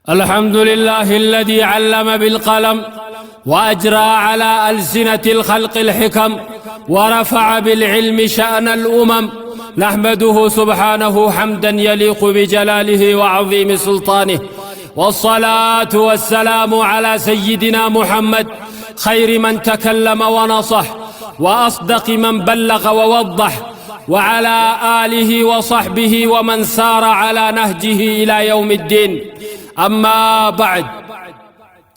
الحمد لله الذي علم بالقلم وأجرى على ألسنة الخلق الحكم ورفع بالعلم شأن الأمم. نحمده سبحانه حمدا يليق بجلاله وعظيم سلطانه، والصلاة والسلام على سيدنا محمد خير من تكلم ونصح وأصدق من بلغ ووضح، وعلى آله وصحبه ومن سار على نهجه إلى يوم الدين. أما بعد،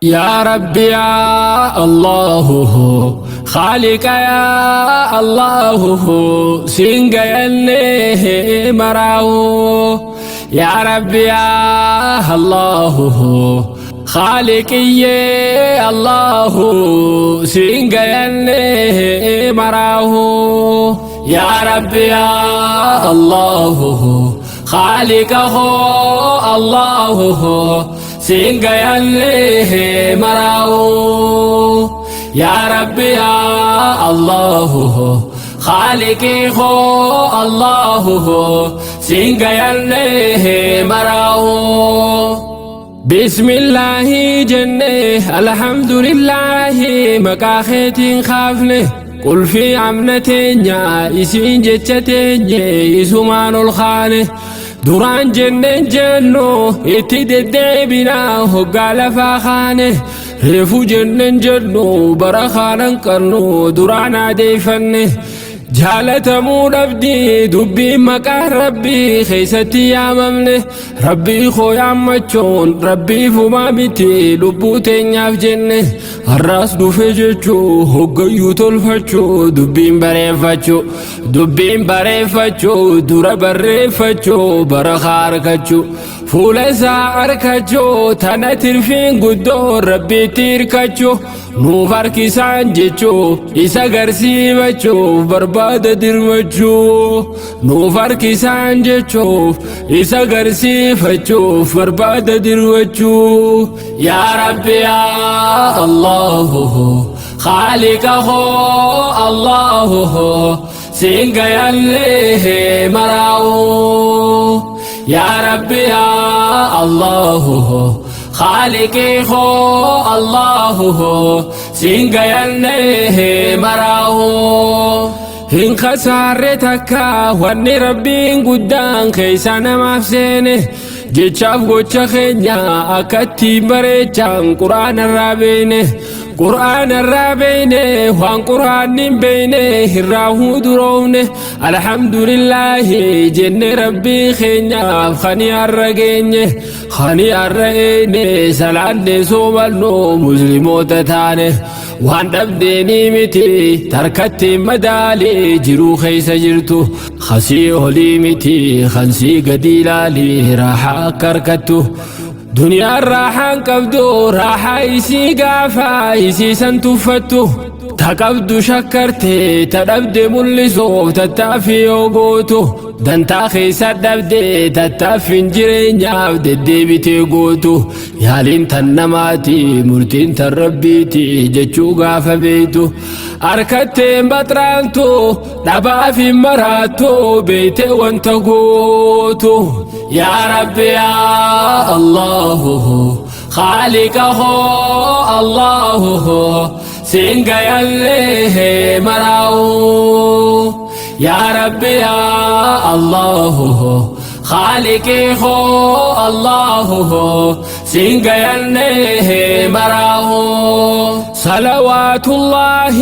يا رب يا الله خالق يا الله سنجيني مراو، يا رب يا الله خالقي الله سنجيني مراو، يا رب يا الله خالقه الله سنجيني مراو، يا رب يا الله خالقه الله سنجيني مراو. بسم الله جنة الحمد لله مكاختين خافنه قل في عمنتين يا إسين جتتين إسمان الخانه duraan jenneen jennu itti deddeebinaa hoggaa lafaa kaane, reefu jenneen jennu bara kaanan qabnu duraan adeeffanne. Jaalatamuu dhabdii dubbiin maqaan rabbii keessatti yaamamne, rabbii koo yaammachuun rabbii fumaa miti lubbuu teenyaaf jenne. Har'aas dhufe jechuu hoggayyuu tolfachuu dubbiin bareeffachuu dubbiin bareeffachuu dura barreeffachuu bara harkachuu fuula isaa harkachuu tana tirfiin guddoo rabbiitti hirkachuu nuuf harkisaan jechuu isa garsiifachuuf barbaada dirmachuu nuuf harkisaan jechuuf isa garsiifachuuf barbaada dirmachuu. Yaa Rabbi yaa Allahu خالقه الله سنجيني مراو، يا رب يا الله خالقه الله سنجيني مراو. Hin khasaarre takka wanni rabbiin guddaan keessa namaaf seene, jechaaf gocha keenya akkatti bareechaan quraana irraa beene, quraana irraa beene, waan quraanni hin beene irraa huduroofne. Alhamdulillaahi jenne rabbii keenyaaf kani har'a geenye, kani har'a eene salaanne soomannu musliimoota taane. Waan dhabdeenii miti tarkatti madaalee jiruu keessa jirtu, khasii olii miti kansii gadi ilaalii raaxaa akka harkattu. Duniyaan raaxaan qabdu raaxaa isii gaafa isii san tuffattu, ta qabdu shakkarte ta dhabde mul'isuuf tattaaffii yoo gootu, dantaa keessa dhabde tattaaffiin jireenyaaf deddeebitee gootu. Yaaliin tan namaati murtiin tan rabbiiti jechuu gaafa beeytu, harkatteen baxraantu dhabaaf hin maraattu beeyte wanta gootu. Yaa Rabbi yaa Allahu خالقه الله سنجيني مراو، يا رب يا الله خالقه الله سنجيني مراو. صلوات الله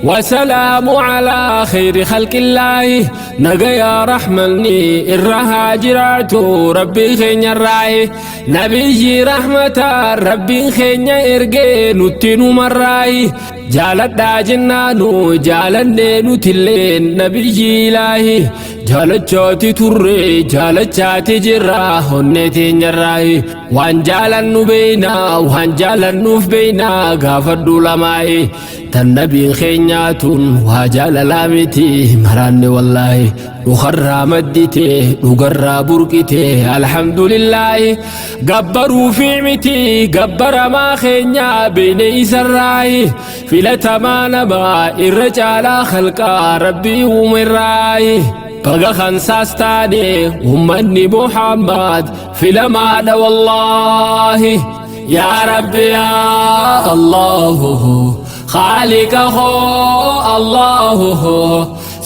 وسلام على خير خلق الله نجا رحمني الرهاجرات ربي خين الراي نبي رحمة ربي خين إرجع نتنو مراي جالت جنانو جالني نتلين نبي إلهي jaalachaati turre jaalachaati jirra onnee teenyarraayi, waan jaalannu beeynaa waan jaalannuuf beeynaa gaafadhu lamaayi, tan nabiin keenyaatun waa jaalalaa miti maraanne wallaahi, dhukarraa maddite dhugarraa burqite alhamdulillaahi, gabbaruu fi miti gabbaramaa keenyaa beeyne isarraayi, filatamaa namaa irra caalaa khalqaa rabbii uumerraayi. Baga kansaas taane ummanni Muhammad filamaadha wallaahi. Yaa Rabbi yaa Allahu Khaaliqa koo Allahu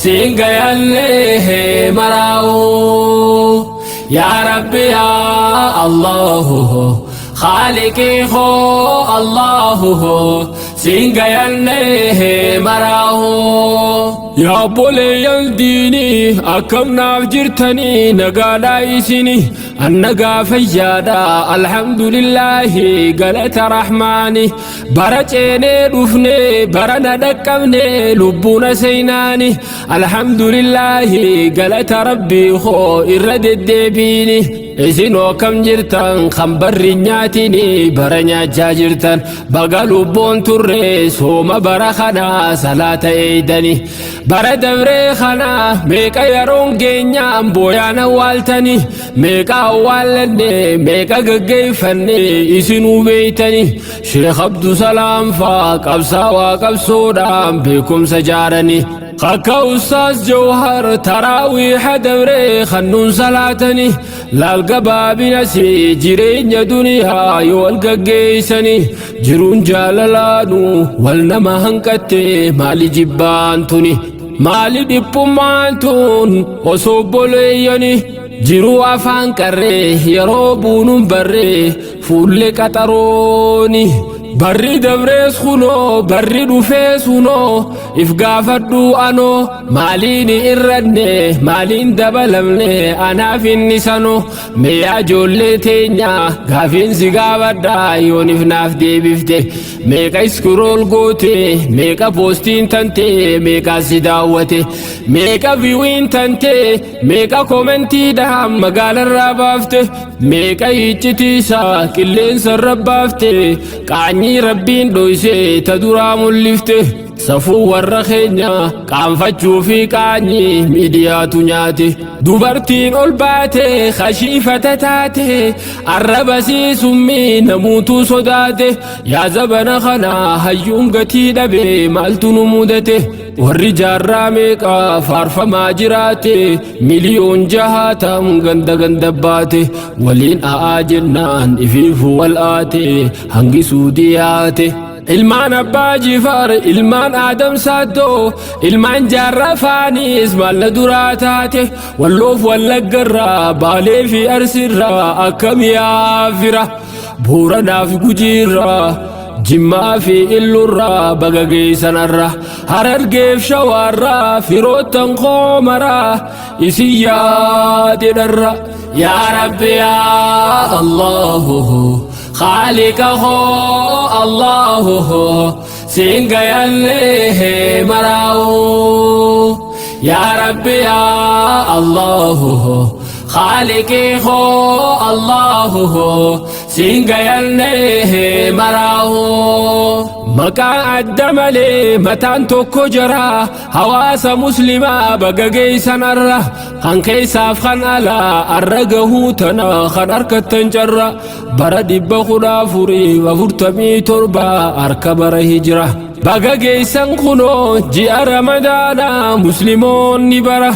siin gayallee maraa'u. Yaa Rabbi yaa Allahu Khaaliqii koo Allahu siin gayallee maraa'u. Yaa obboleeyyan diinii akkam naaf jirtanii nagaadhaa isini annagaa fayyaadha alhamdulillaahi galata rahmaani bara ceenee dhufne bara na dhaqqabne lubbuuna seenaani alhamdulillaahi galata rabbii koo irra deddeebiini. Isinoo akkam jirtan kan barri nyaatini bara nyaachaa jirtan baga lubbuun turre sooma bara kanaa salaata eeydani bara dabree kana meeqa yeroon geenyaan booyaan awwaaltani meeqa awwaallanne meeqa gaggeeffanne isinuu beeytani. Sheekh Abdusalaam faa qabsaawaa qabsoodhaan beekumsa jaarani akka Ustaaz Jawhar taraawiiha dabree kannuun salaatani laal gabaabinasi jireenya duniyaa yoo wal gaggeessani jiruun jaalalaanu wal nama hanqatte maali jibbaan tuni maali dhiphummaan tun osoo obboleeyyani jiruu afaan qarree yeroo buunuun barree fuullee qaxarooni barri dabrees kunoo barri dhufees kunoo if gaafadhu anoo maaliin irranne maaliin dabalamne anaaf inni sanoo meeyaa ijoollee teenya gaafiin si gaafadha yoonif naaf deebifte meeqa scroll goote meeqa poostiin tante meeqa si daawwate meeqa viewiin tante meeqa commentiidhaan magaalarraa baafte meeqa iccitiisaa qilleensarra baafte qaanyii rabbiin dhoyse ta duraa mul'ifte safuu warra keenya qaanfachuu fi qaanyii miidiyaatu nyaate dubartiin ol baate kashiifata taate arraba siisummii namuutu sodaate yaa zabana kana hayyuun gatii dhabe maaltu nu mudate warri jaarraa meeqa faarfamaa jiraate miliyoon jahaatam ganda ganda baate waliin a'aa jennaan ifiifu wal aate hangi suudii haate. Ilmaan abbaa jifaar ilmaan aadam saaddoo ilmaan jaarraa faanis maalla duraa taate walloof wallaggarraa baalee fi arsiirraa akkam yaafira booranaaf gujiirraa jimmaa fi illurraa baga geessanarra harargeef shawaarraa firoottan koomaraa isin yaadedharra. Yaa Rabbi yaa Allahu Khaaliqa koo Allahu siin gayallee maraa'u. Yaa Rabbi yaa Allahu Khaaliqii koo Allahu siin gayallee maraa'u. Maqaa adda malee mataan tokko jara hawaasa muslimaa baga geessanarra kan keessaaf kan alaa arra gahuu tana kan harkattan carra bara 1447 harka bara hijira baga geessan kunoo ji'a ramadaanaa musliimoonni bara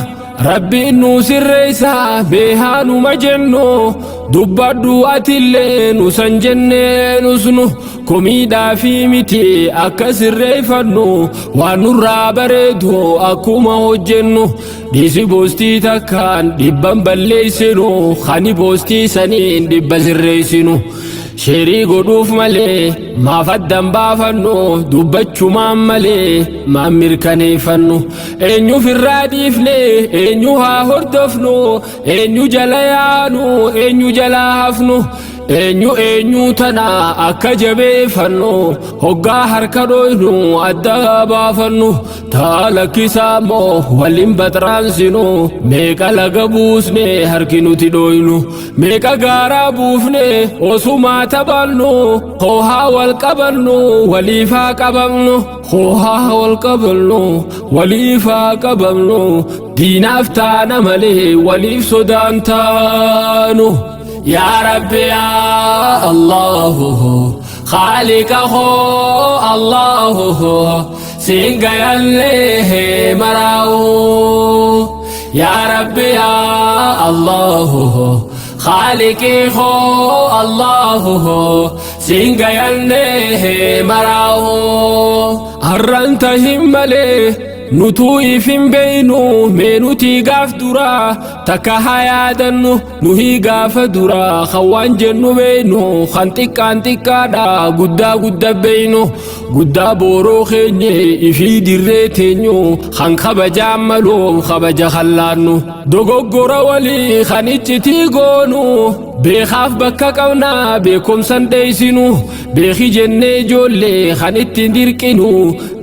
rabbiin nu sirreessa beehaanuma jennu dubbadhu atillee nu san jennee nusnu komiidhaa fi miti akka sirreeffannu waan nurraa bareedu akkuma hojjennu dhiisi boostii takkaan dhibban balleessinu kani boostii saniin dhibba sirreessinu sheerii godhuuf malee maaf addan baafannu dubbachumaan malee maan mirkaneeffannu eenyuuf irraa dhiifne eenyu haa hordofnu eenyu jala yaanu eenyu jala hafnu eenyu eenyu tana akka jabeeffannu hoggaa harka dhoynu adda baafannu taa lakkisaa immoo waliin baxraansinu meeqa laga buusne harki nuti dhoynu meeqa gaaraa buufne osumaa taphannu hoohaa wal qabannu waliifaa qabamnu hoohaa wal qabannu waliifaa qabamnu diinaaf taana malee waliif sodaan taanu. Yaa Rabbi yaa Allahu Khaaliqa koo Allahu siin gayallee maraa'u. Yaa Rabbi yaa Allahu Khaaliqii koo Allahu siin gayannee maraahu. Har'aan tahin malee nutuu if hin beeynu, mee nutii gaaf duraa takka haa yaadannu. Nuhii gaafa duraa kan waan jennu beeynu, kan xiqqaan xiqqaadha guddaa gudda beeynu, guddaa booroo keenye ifii dirree teenyu, kan kabajaan maluuf kabaja kallaannu, dogoggora walii kan iccitii goonu, beekaaf bakka qabnaa beekumsan dheeysinu, beeki jennee ijoollee kan ittiin dirqinu,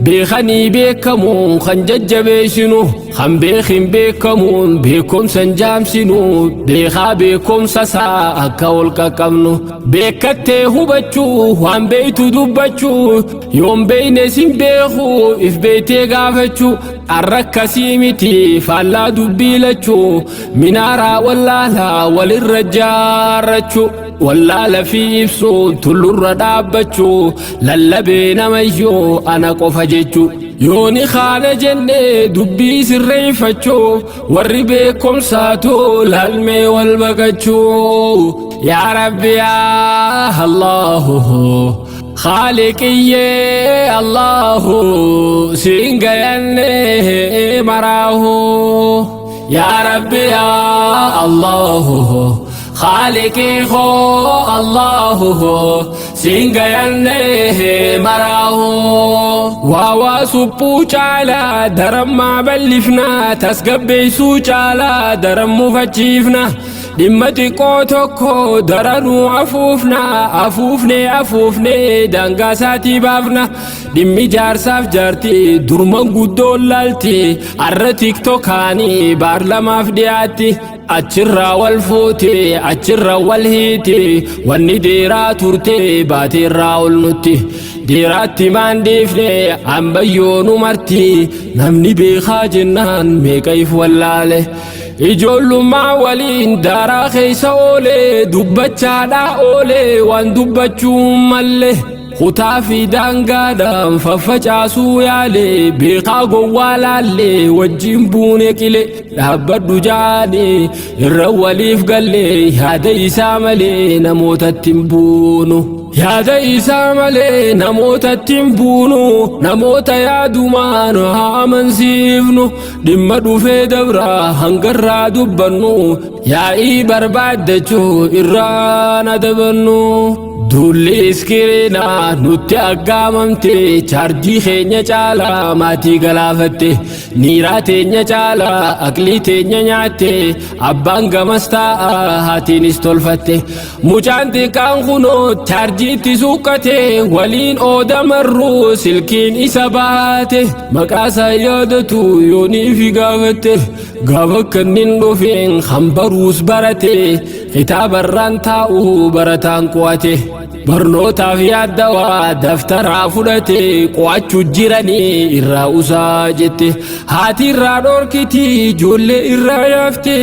beekanii beekamu kan jajjabeessinu, kan beekin beekamuun beekumsan jaamsinu, beekaa beekumsa isaa akka ol qaqqabnu, beekattee hubachuu, waan beeytu dubbachuu, yoon beeyne sin beeku if beeytee gaafachuu. Arra akkasii miti, faallaa dubbii lachuu, minaaraa wallaalaa walirra jaarrachuu, wallaala fi ibsuu tullurra dhaabbachuu, lallabee namayyuu ana qofa jechuu. Yooni kaana jennee dubbii sirreeffachuu, warri beekumsaatu laalmee wal baqachuu. Yaa Rabbi yaa Allahu Khaaliqiyyee Allahu siin gayannee maraahu. Yaa Rabbi yaa Allahu Khaaliqii koo Allahu siin gayannee maraahu. Waa waa suphuu caalaa darammaa bal'ifnaa, tasgabbeessuu caalaa daran mufachiifna, dhimma xiqqoo tokko daranuu afuufna, afuufnee afuufnee daangaa isaatii baafna. Dhimmi jaarsaaf jaartii durman guddoon laalti, arra TikTokaanii baarlamaaf dhiyaatti, achirraa wal fuute, achirra wal hiiti. Wanni deeraa turte baateerraa ol nutti deeraatti maandiifne ambayyoonu marti. Namni beekaa jennaan meeqa if wallaale, ijoollummaa waliin daaraa keessa oolee, dubbachaadhaa oolee waan dubbachuu malle, kutaa fi daangaadhaan faffacaasuu yaale, beekaa gowwaa laallee wajjin buune qile, dhaabbadhu jaanii irra waliif gallee, yaada isaa malee namootatti hin buunu. Yaada isaa malee namootatti hin buunu, namoota yaadumaan haa amansiifnu. Dhimma dhufee dabraa hangarraa dubbannu, yaa'ii barbaaddachuu irraan adabannu. Duulli iskiriinaa nutti aggaamamte, chaarjii keenya caalaa maatii galaafatte, niiraa teenya caalaa aqlii teenya nyaatte. Abbaan gamas taa'a, haatiinis tolfatte, mucaan xiqqaan kunoo chaarjiitti suuqqate, waliin ooda marruu silkiin isa baate, maqaasaa yaadatu yoonii fi gaafatte. Gaafa kannin dhufeen kan baruus barate, kitaabarraan taa'u barataan qo'ate, barnootaaf yaaddawaa daftaraa fudhate, qo'achuu jiranii irraa usaa jette, haati irraa dhorkiti, ijoollee irraa yaafte,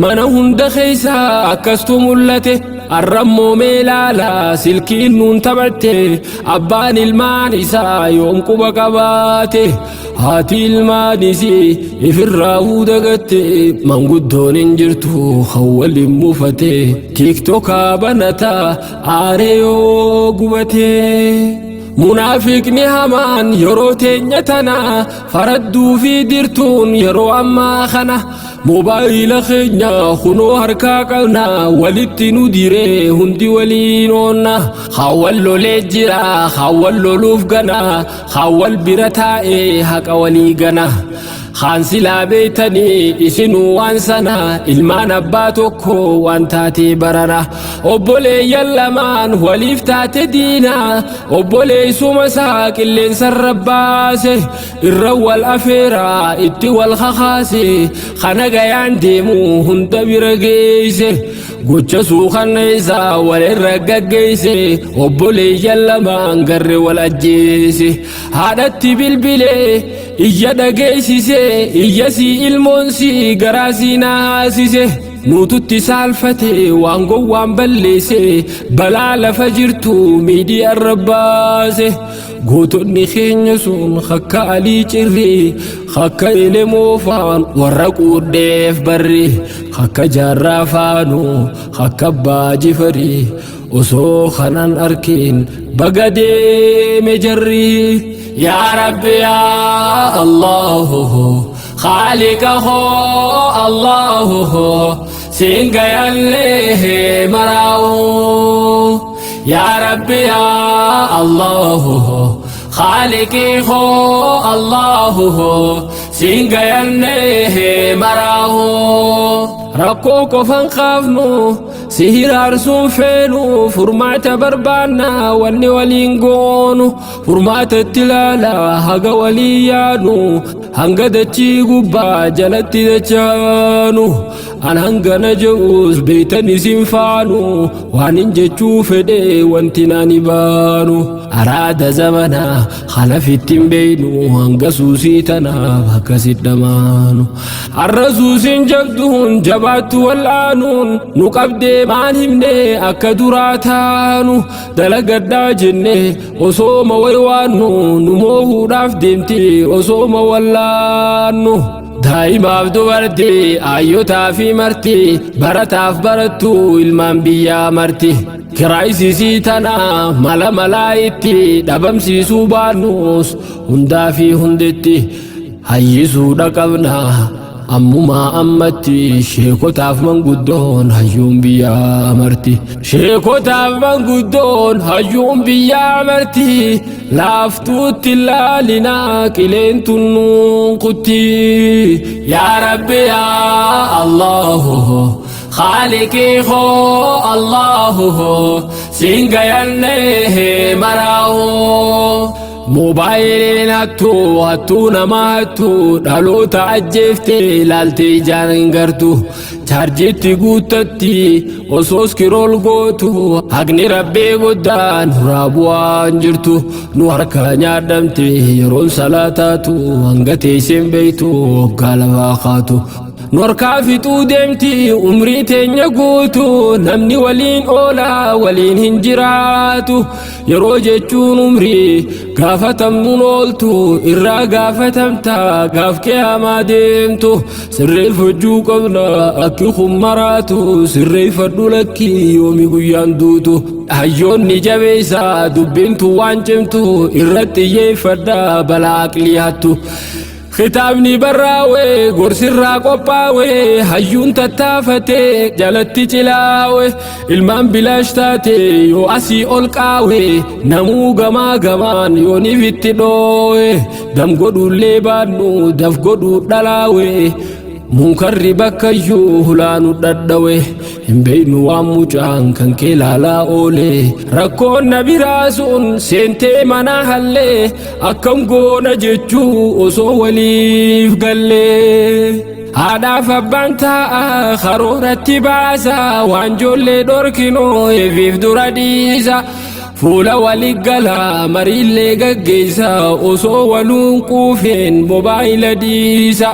mana hunda keessaa akkastu mul'ate. Arrammoo meelaala silkiin nuun taphatte, abbaan ilmaan isaa yoom quba qabaate, haati ilmaanis ifirraa dagatte, manguddoon hin jirtu kan waliin muufate, TikTokaa banataa aaree yoo gubate. Munaafiqni hamaan yeroo teenya tana faradduu fi dirtuun yeroo ammaa kana moobaayila keenya kunoo harkaa qabna, walitti nu diree hundi waliin oonna. Hawwan lolee jira, hawwan loluuf gana, hawwan bira taa'ee haqa walii gana. Haan silaa beeytanii isinuu waan sana, ilmaan abbaa tokko waan taatee barana, obboleeyyan lamaan waliif taate diina, obboleessuma isaa qilleensarra baase, irra wal afeeraa itti wal kakaase, kana gayaan deemu hunda bira geeyse, gocha suukanneessaa walirra gaggeeyse, obboleeyyan lamaan garre wal ajjeese. Haadhatti bilbilee iyya dhageessise, iyya sii ilmoon sii garaa sii naasise. Nuututti saalfate waan gowwaan balleesse, balaa lafa jirtu miidiyaa irra baase. Gootonni keenya sun akka Alii Cirrii, akka Elemoo faan warra quudheef barri, akka Jaarraa faanuu, akka Abbaa Jifarii, osoo kanan arkin baga deeme jarri. Yaa Rabbi yaa Allahu Khaaliqa koo Allahu, siin gayallee maraa'u. Yaa Rabbi yaa Allahu Khaaliqii koo Allahu, siin gayallee maraa'u. Rakkoo qofan qaafnu, si hiraarsuun feenu, furmaata barbaanna wanni waliin goonu. Furmaata itti ilaala haga walii yaadu, hanga dachii gubbaa jalatti dachaanu. An hangana je'us beeytan isin faanu, waan hin jechuu fedhe wanti naan baanu. Araada zamanaa kanafitti hin beeynu, hanga suusii tanaaf akkasit dhamaanu. Har'a suusiin jabduun jabaattu wal'aanuun nu qabdee, maan himne akka duraa taanu. Dalagadhaa jenne osooma waywaannu, nu moohuudhaaf deemti osooma wallaannu. Daa'imaaf dubartii, ayyotaa fi marti, barataaf barattu, ilmaan biyyaa marti. Kiraayisisii tana mala malaa itti dhabamsiisuu baannus, hundaa fi hundetti hayyisuudha qabna. Ammumaa ammatti sheekotaaf manguddoon hayyuun biyyaa marti. Sheekotaaf manguddoon hayyuun biyyaa marti. Laaftuutti laalinaa qileen tunnuun kutti. Yaa Rabbi yaa Allahu Khaaliqii koo Allahu, siin gayallee maraa'u. Moobaayiliin hattuu, hattuu nama hattuu, dhaloota ajjeeftee ilaaltee ijaan hin gartu. Chaarjiitti guuttatti osoo scroll gootu, haqni Rabbii guddaan nurraa bu'aan jirtu. Nu harka nyaadhamte yeroon salaataatu, hanga teesseen beeytu waggaa lafaa kaatu. Nu harkaa fixuu deemti umrii teenya guutu, namni waliin oolaa waliin hin jiraatu. Yeroo jechuun umrii gaafatamnuun ooltu, irraa gaafatamta gaaf qiyaamaa deemtu. Sirreeffachuu qabna akki kun maraatu, sirreeffadhu lakkii yoomi guyyaan duutu. Hayyoonni jabeessa dubbintu waan cimtu, irratti xiyyeeffadha balaa aqlii hattu. Kitaabni barraa'e gorsirraa qophaa'e, hayyuun tattaafatee jalatti cilaawe. Ilmaan bilaash taate yoo asii ol qaawe, namuu gamaa gamaan yooniif itti dhoowe. Dam godhuullee baannu daf godhuu dhalaawe, munkarri bakkayyuu hulaanu dhadhawe. Hin beeynu waan mucaan kan kee laalaa oole. Rakkoon na biraa sun seentee mana hallee, akkam goona jechuu osoo waliif gallee. Haadhaaf abbaan taa'a karooratti baasa, waan ijoollee dhorkinoo eefiif dura dhiisa. Fuula walii gala mariillee gaggeessa, osoo waluun quufeen mobaayila dhiisa.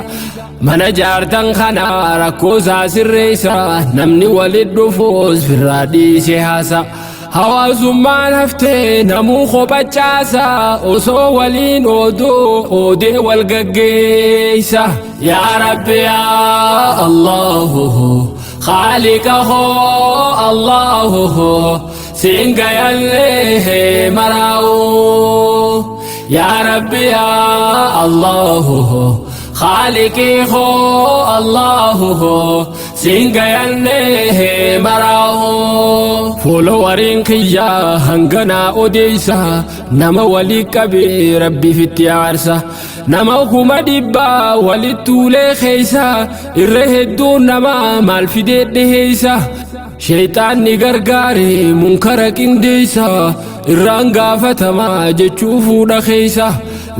Mana jaartan kana rakkoo isaa sirreessa, namni walit dhufuus firraa dhiise haasa. Hawaasummaan haftee namuu kophachaasa, osoo waliin ooduu oodee wal gaggeessa. Yaa Rabbi yaa Allahu Khaaliqa koo Allahu, siin gayallee maraa'u. Yaa Rabbi yaa Allahu Khaaliqii koo Allahu, siin gayallee maraa'u. Followeriin kiyyaa hanganaa odeessa, nama walii qabee Rabbiif itti aarsa. Nama 100,000 walitti tuulee keessa, irra hedduun nama maal fidee dhiheessa. Sheeyxaanni gargaare munkara qindeessa, irraan gaafatamaa jechuu fuudha keessa.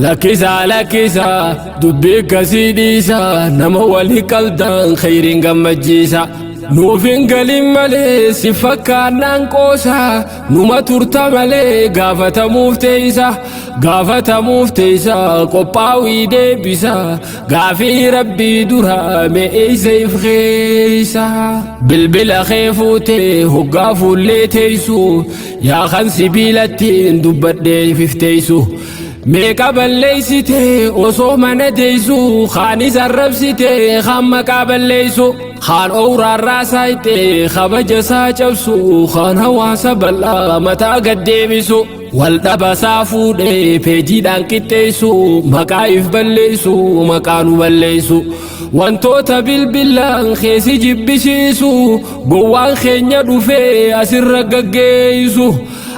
Lakkisaa, lakkisaa, dubbii akkasii dhiisa, nama walii qabdan khayriin gammachiisa. Nuuf hin galin malee si fakkaannaan qoosa, numa turta malee gaafatamuuf teessa, gaafatamuuf teessa, qophaa'ii deebisa gaafii rabbii dura me'eessa if keessa. Bilbila kee fuutee hoggaa fuullee teessu, yaa kan sibiilattiin dubbadhee ifteessu. Meeqa balleessite osoo mana teessu, kaanis arrabsite, kaan maqaa balleessu, kaan owraarraa saayite kabaja isaa cabsu, kaan hawaasa bal'aa mataa gad deebisu, wal dhabasaa fuudhee peejiidhaan qixxeessu, maqaa if balleessu, maqaa nu balleessu. Wantoota bilbilaan keessi jibbisiisu gowwaan keenya dhufee asirra gaggeessu.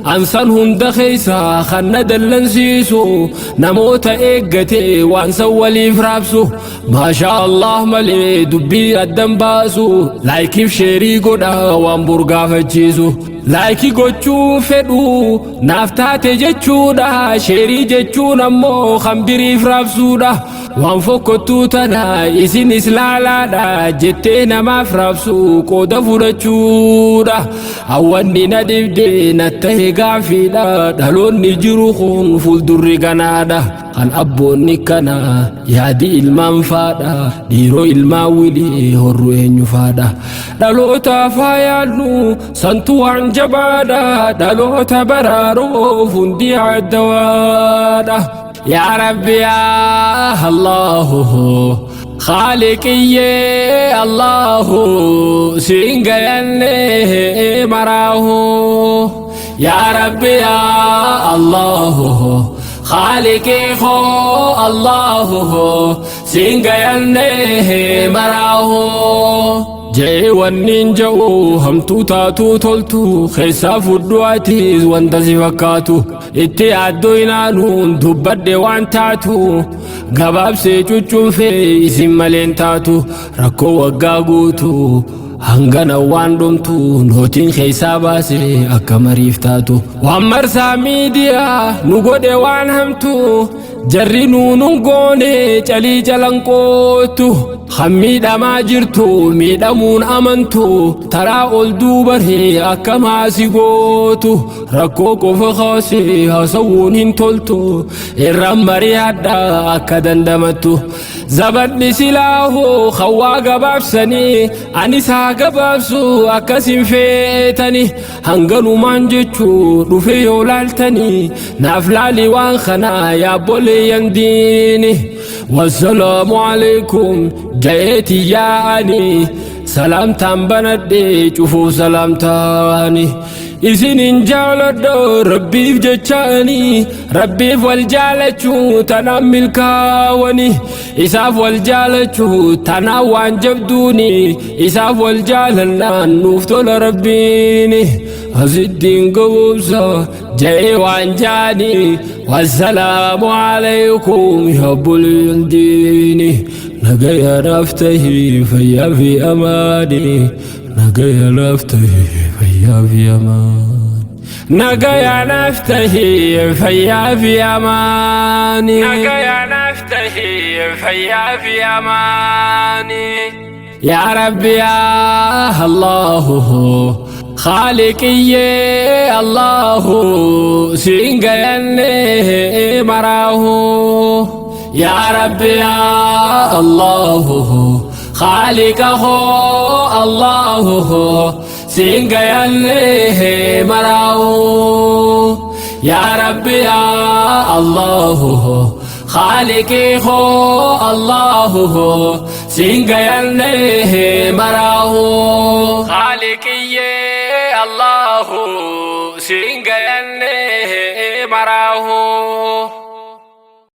Ansan hunda keessa kan na dallansiisu namoota eeggate waan san waliif raabsu, maashaa Allah malee dubbii addan baasu, like iif share godha waan burgaafachiisu. Like gochuu fedhu naaf taate jechuudha, share jechuun ammoo kan biriif raabsuudha. Waan fokkottuu tana isin islaalaadha jettee namaaf raabsu qooda fudhachuudha. Hawwanni na dhibde na tahe gaafiidha, dhaloonni jiru kun fuuldurri ganaadha. Kan abboonni kana yaadi ilmaan faadha, dhiiroo ilmaan wilii horru eenyu faadha. Dhaloota faayaannu santu waan jabaadha, dhaloota baraaruuf hundi addawaadha. Yaa Rabbi, yaa Allahu, Khaaliqiyyee Allahu, siin gayanne maraahu. Yaa Rabbi, yaa Allahu, Khaaliqii koo Allahu, siin gayanne maraahu. Jee wanniin ja'u hamtuu taatuu toltu keessaa fudhu, atiis wanta si fakkaatu itti yaaddoo inaanuun dubbadhe waan taatu gabaabsee cuccuunfee isin maleen taatu. Rakkoo waggaa guutu hangana waan dhumtu nootiin keessaa baase akka mariif taatu. Waan marsaa miidiyaa nu godhe waan hamtu jarri nuunun goone calii calanqootu, kan miidhamaa jirtu miidhamuun amantu, taraa ol duubaree akka maasi gootu, rakkoo qofa kaasee haasawuun hin toltu, irraan mari'adha akka dandamattu. Zabadni silaahoo hawaa gabaabsanii anis haa gabaabsu akkasin feetani, hanganumaan jechuu dhufe yoo laaltanii naaf laali waan kanaa yaabboleeyyan diini. Wassalaamu alaikum jayeeti yaa'ani, salaamtaan banadhe cufuuf salaamtaani. Isinin jaaladha rabbiif jechaani, rabbiif wal jaalachuu tanaan milkaawani, isaaf wal jaalachuu tanaan waan jabduuni, isaaf wal jaalannaan nuuf tola rabbiini. Asittiin gowwomsa ja'ee waan jaani. Wassalaamu alaykum yaabboleen diini, nagaya naaf tahii fayyaa fi amaani, nagaya naaf tahii fayyaa fi amaani, nagaya naaf tahii fayyaa fi amaani, nagaya naaf tahii fayyaa fi amaani. Yaa Rabbi, yaa Allahu, Khaaliqiyyee Allahu, siin gayanne maraahu. Yaa Rabbi, yaa Allahu, Khaaliqa koo Allahu, siin gayanne maraahu. Yaa Rabbi, yaa Allahu, Khaaliqii koo Allahu, siin gayanne maraahu.